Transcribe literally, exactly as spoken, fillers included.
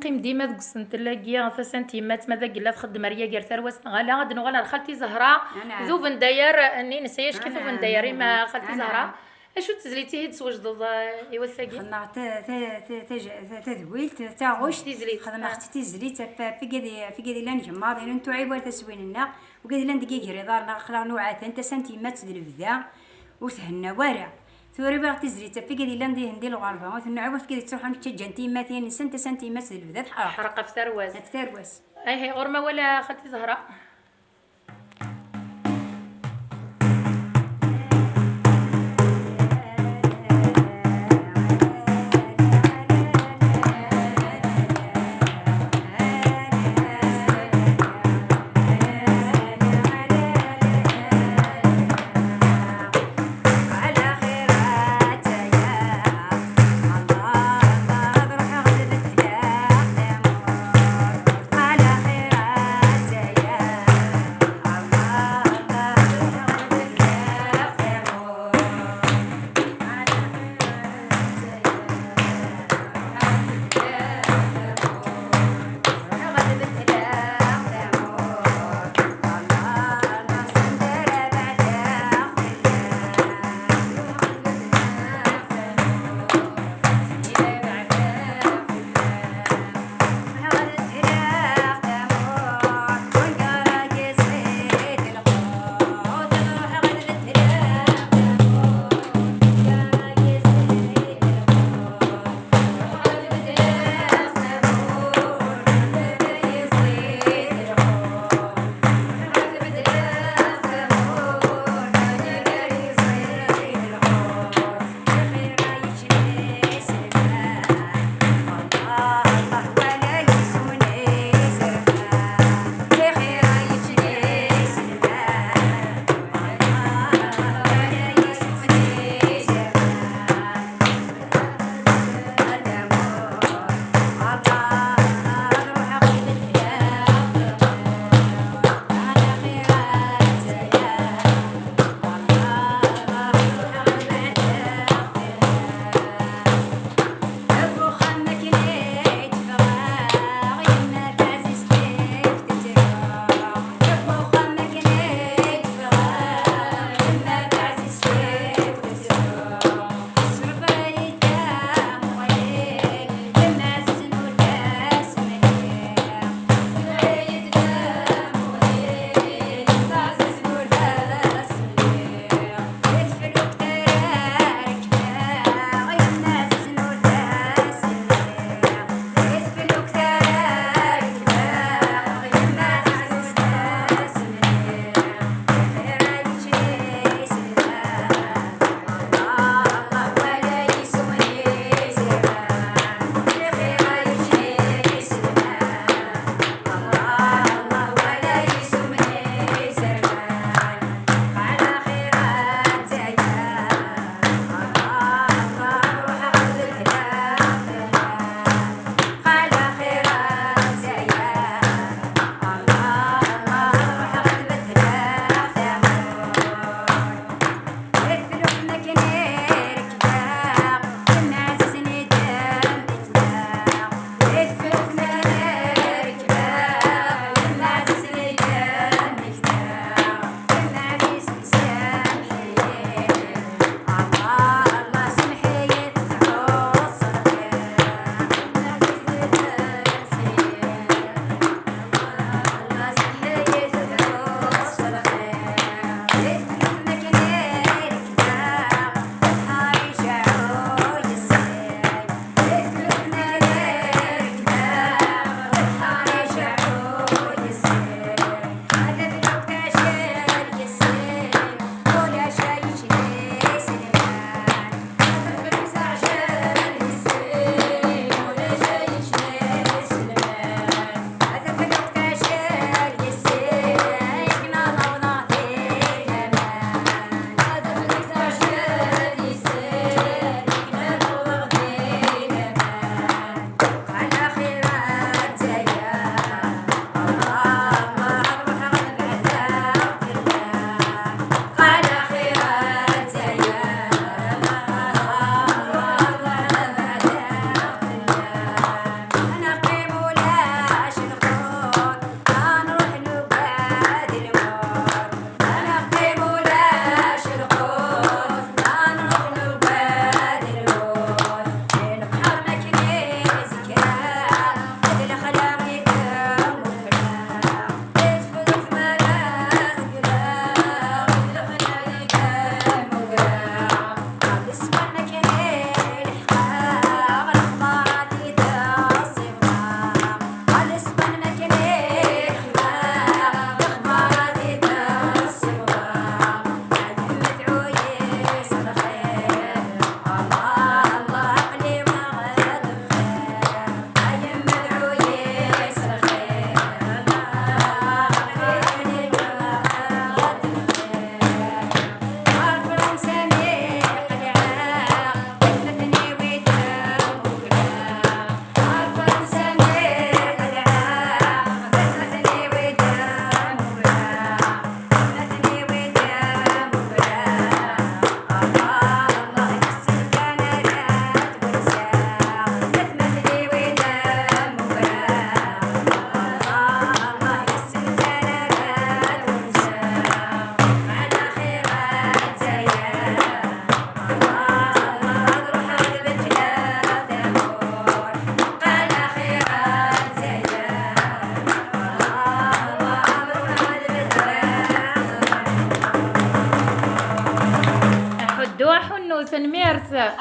Qqim dima deg usentel-agi, tasa n tyemmat, ma d agella txeddem ar yagar tarwa-s neɣ ala. Ad nuɣal ar xalti Zahra. Anɛam. D ubendayer-nni nesɛa acki d ubendayer-im, xalti Zahra. Acu n tezlit i d-twejdeḍ, eh, i wass-agi? Xedmeɣ ta-, ta-, ta-, ta-, ta-, tadwilt, taɣect. Tizlit. Xedmeɣ-tt tizlit ɣef, ɣef wigad i, ɣef wigad i llan gemmaḍ, i n tuɛi war taswin-nneɣ. Wigad i llan deg iger iḍarren, aql-aɣ nuɛa-ten, tasa n tyemmat d lebda, ur thenna wara. Tura wwiɣ tizlit ɣef wigad i llan dihen di lɣerba, ur ten-nuɛi, ɣef wigad i ttruḥun ttaǧǧan tiyemmatin-nsen, tasa n tyemmat d lebda teḥreq. Teḥreq ɣef tarwa-s. Ɣef tarwa-s. Ihi, ɣur-m awal a xalti Zahra. Tanemmirt.